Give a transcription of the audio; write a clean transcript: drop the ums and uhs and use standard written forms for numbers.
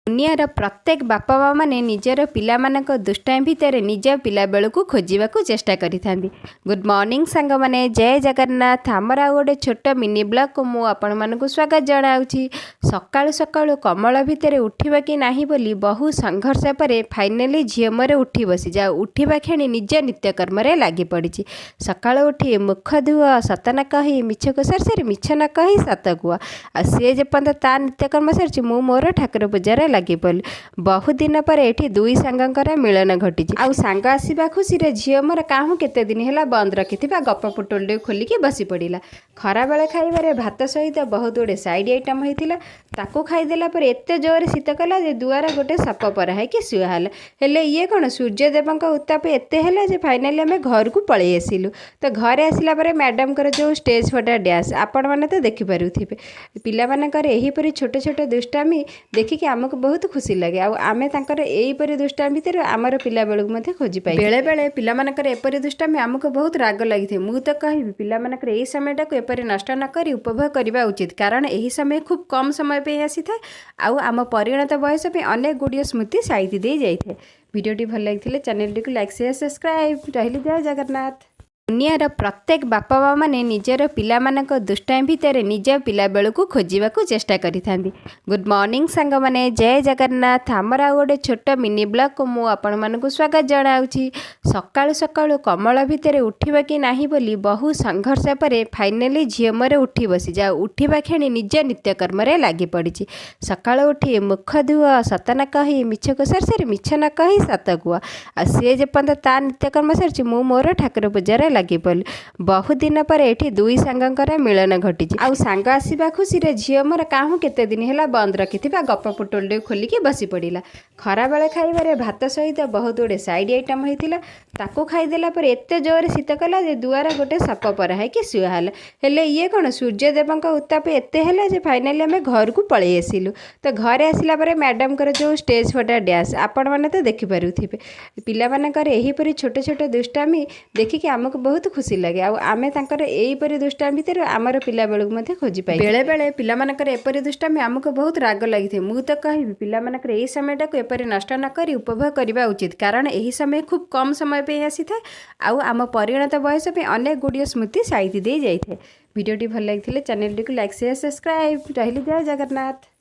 ଦୁନିଆର ପ୍ରତ୍ୟେକ ବାପା ମାଆମାନେ ନିଜର ପିଲାମାନଙ୍କ ଦୁଷ୍ଟାମି ଭିତରେ ନିଜ ପିଲାବେଳକୁ ଖୋଜିବାକୁ ଚେଷ୍ଟା କରିଥାନ୍ତି। ଗୁଡ୍ ମର୍ଣ୍ଣିଂ ସାଙ୍ଗମାନେ, ଜୟ ଜଗନ୍ନାଥ। ଆମର ଆଉ ଗୋଟେ ଛୋଟ ମିନି ବ୍ଲଗ୍କୁ ମୁଁ ଆପଣମାନଙ୍କୁ ସ୍ୱାଗତ ଜଣାଉଛି। ସକାଳୁ ସକାଳୁ କମଳ ଭିତରେ ଉଠିବା କି ନାହିଁ ବୋଲି ବହୁ ସଂଘର୍ଷ ପରେ ଫାଇନାଲି ଝିଅ ମୋର ଉଠି ବସିଛି ଆଉ ଉଠିବା କ୍ଷଣି ନିଜ ନିତ୍ୟକର୍ମରେ ଲାଗି ପଡ଼ିଛି। ସକାଳୁ ଉଠି ମୁଖ ଧୁଅ, ସତ ନ କହି ମିଛକୁ ସରି ସରି ମିଛ ନ କହି ସତ କୁହ। ଆଉ ସିଏ ଯେପର୍ଯ୍ୟନ୍ତ ତା ନିତ୍ୟକର୍ମ ସାରିଛି, ମୁଁ ମୋର ଠାକୁର ପୂଜାରେ ଲାଗି ପଡ଼ିଲି। ବହୁ ଦିନ ପରେ ଏଠି ଦୁଇ ସାଙ୍ଗଙ୍କର ମିଳନ ଘଟିଛି। ଆଉ ସାଙ୍ଗ ଆସିବା ଖୁସିରେ ଝିଅ ମୋର କାହୁଁ କେତେ ଦିନ ହେଲା ବନ୍ଦ ରଖିଥିବା ଗପ ପୁଟୁଳିଟିକୁ ଖୋଲିକି ବସି ପଡ଼ିଲା। ଖରାବେଳେ ଖାଇବାରେ ଭାତ ସହିତ ବହୁତ ଗୁଡ଼ିଏ ସାଇଡ଼୍ ଆଇଟମ୍ ହେଇଥିଲା। ତାକୁ ଖାଇଦେଲା ପରେ ଏତେ ଜୋରରେ ଶୀତ କଲା ଯେ ଦୁଆର ଗୋଟେ ସାପ ପରା ହେଇକି ଶୁଆ ହେଲା। ହେଲେ ଇଏ କ'ଣ, ସୂର୍ଯ୍ୟଦେବଙ୍କ ଉତ୍ତାପ ଏତେ ହେଲା ଯେ ଫାଇନାଲି ଆମେ ଘରକୁ ପଳେଇ ଆସିଲୁ। ତ ଘରେ ଆସିଲା ପରେ ମ୍ୟାଡ଼ାମଙ୍କର ଯେଉଁ ଷ୍ଟେଜ୍ ଫଟା ଡ୍ୟାନ୍ସ, ଆପଣମାନେ ତ ଦେଖିପାରୁଥିବେ। ପିଲାମାନଙ୍କର ଏହିପରି ଛୋଟ ଛୋଟ ଦୁଷ୍ଟାମି ଦେଖିକି ଆମକୁ ବହୁତ ଖୁସି ଲାଗେ ଆଉ ଆମେ ତାଙ୍କର ଏହିପରି ଦୁଷ୍ଟାମି ଭିତରୁ ଆମର ପିଲାବେଳକୁ ମଧ୍ୟ ଖୋଜି ପାଇ। ବେଳେବେଳେ ପିଲାମାନଙ୍କର ଏପରି ଦୁଷ୍ଟାମି ଆମକୁ ବହୁତ ରାଗ ଲାଗିଥାଏ। ମୁଁ ତ କହିବି, ପିଲାମାନଙ୍କର ଏହି ସମୟଟାକୁ ଏପରି ନଷ୍ଟ ନ କରି ଉପଭୋଗ କରିବା ଉଚିତ, କାରଣ ଏହି ସମୟ ଖୁବ୍ କମ୍ ସମୟ ପାଇଁ ଆସିଥାଏ ଆଉ ଆମ ପରିଣତ ବୟସ ପାଇଁ ଅନେକ ଗୁଡ଼ିଏ ସ୍ମୃତି ସାଇତି ଦେଇ ଯାଇଥାଏ। ଭିଡ଼ିଓଟି ଭଲ ଲାଗିଥିଲେ ଚ୍ୟାନେଲଟିକୁ ଲାଇକ୍, ସେୟାର, ସବସ୍କ୍ରାଇବ୍। ରହିଲି, ଜୟ ଜଗନ୍ନାଥ। ଦୁନିଆର ପ୍ରତ୍ୟେକ ବାପା ମାଆମାନେ ନିଜର ପିଲାମାନଙ୍କ ଦୁଷ୍ଟାମି ଭିତରେ ନିଜ ପିଲାବେଳକୁ ଖୋଜିବାକୁ ଚେଷ୍ଟା କରିଥାନ୍ତି। ଗୁଡ୍ ମର୍ଣ୍ଣିଂ ସାଙ୍ଗମାନେ, ଜୟ ଜଗନ୍ନାଥ। ଆମର ଆଉ ଗୋଟେ ଛୋଟ ମିନି ବ୍ଲଗ୍କୁ ମୁଁ ଆପଣମାନଙ୍କୁ ସ୍ୱାଗତ ଜଣାଉଛି। ସକାଳୁ ସକାଳୁ କମଳ ଭିତରେ ଉଠିବା କି ନାହିଁ ବୋଲି ବହୁ ସଂଘର୍ଷ ପରେ ଫାଇନାଲି ଝିଅ ମୋର ଉଠି ବସିଛି ଆଉ ଉଠିବା କ୍ଷଣି ନିଜ ନିତ୍ୟକର୍ମରେ ଲାଗି ପଡ଼ିଛି। ସକାଳୁ ଉଠି ମୁଖ ଧୁଅ, ସତ ନ କହି ମିଛକୁ ସରି ସରି ମିଛ ନ କହି ସତ କୁହ। ଆଉ ସିଏ ଯେପର୍ଯ୍ୟନ୍ତ ତା ନିତ୍ୟକର୍ମ ସାରିଛି, ମୁଁ ମୋର ଠାକୁର ପୂଜାରେ ଲାଗି ପଡ଼ିଲି। ବହୁ ଦିନ ପରେ ଏଠି ଦୁଇ ସାଙ୍ଗଙ୍କର ମିଳନ ଘଟିଛି। ଆଉ ସାଙ୍ଗ ଆସିବା ଖୁସିରେ ଝିଅ ମୋର କାହୁଁ କେତେ ଦିନ ହେଲା ବନ୍ଦ ରଖିଥିବା ଗପ ପୁଟୁଳିଟିକୁ ଖୋଲିକି ବସି ପଡ଼ିଲା। ଖରାବେଳେ ଖାଇବାରେ ଭାତ ସହିତ ବହୁତ ଗୁଡ଼ିଏ ସାଇଡ଼୍ ଆଇଟମ୍ ହେଇଥିଲା। ତାକୁ ଖାଇଦେଲା ପରେ ଏତେ ଜୋରରେ ଶୀତ କଲା ଯେ ଦୁଆର ଗୋଟେ ସାପ ପରା ହେଇକି ଶୁଆ ହେଲା। ହେଲେ ଇଏ କ'ଣ, ସୂର୍ଯ୍ୟଦେବଙ୍କ ଉତ୍ତାପ ଏତେ ହେଲା ଯେ ଫାଇନାଲି ଆମେ ଘରକୁ ପଳେଇ ଆସିଲୁ। ତ ଘରେ ଆସିଲା ପରେ ମ୍ୟାଡ଼ାମଙ୍କର ଯେଉଁ ଷ୍ଟେଜ୍ ଫଟା ଡ୍ୟାନ୍ସ, ଆପଣମାନେ ତ ଦେଖିପାରୁଥିବେ। ପିଲାମାନଙ୍କର ଏହିପରି ଛୋଟ ଛୋଟ ଦୁଷ୍ଟାମି ଦେଖିକି ଆମକୁ ବହୁତ ଖୁସି ଲାଗେ ଆଉ ଆମେ ତାଙ୍କର ଏହିପରି ଦୁଷ୍ଟାମି ଭିତରୁ ଆମର ପିଲାବେଳକୁ ମଧ୍ୟ ଖୋଜି ପାଇ। ବେଳେବେଳେ ପିଲାମାନଙ୍କର ଏପରି ଦୁଷ୍ଟାମି ଆମକୁ ବହୁତ ରାଗ ଲାଗିଥାଏ। ମୁଁ ତ କହିବି, ପିଲାମାନଙ୍କର ଏହି ସମୟଟାକୁ ଏପରି ନଷ୍ଟ ନ କରି ଉପଭୋଗ କରିବା ଉଚିତ, କାରଣ ଏହି ସମୟ ଖୁବ୍ କମ୍ ସମୟ ପାଇଁ ଆସିଥାଏ ଆଉ ଆମ ପରିଣତ ବୟସ ପାଇଁ ଅନେକ ଗୁଡ଼ିଏ ସ୍ମୃତି ସାଇତି ଦେଇ ଯାଇଥାଏ। ଭିଡ଼ିଓଟି ଭଲ ଲାଗିଥିଲେ ଚ୍ୟାନେଲଟିକୁ ଲାଇକ୍, ସେୟାର, ସବସ୍କ୍ରାଇବ୍। ରହିଲି, ଜୟ ଜଗନ୍ନାଥ।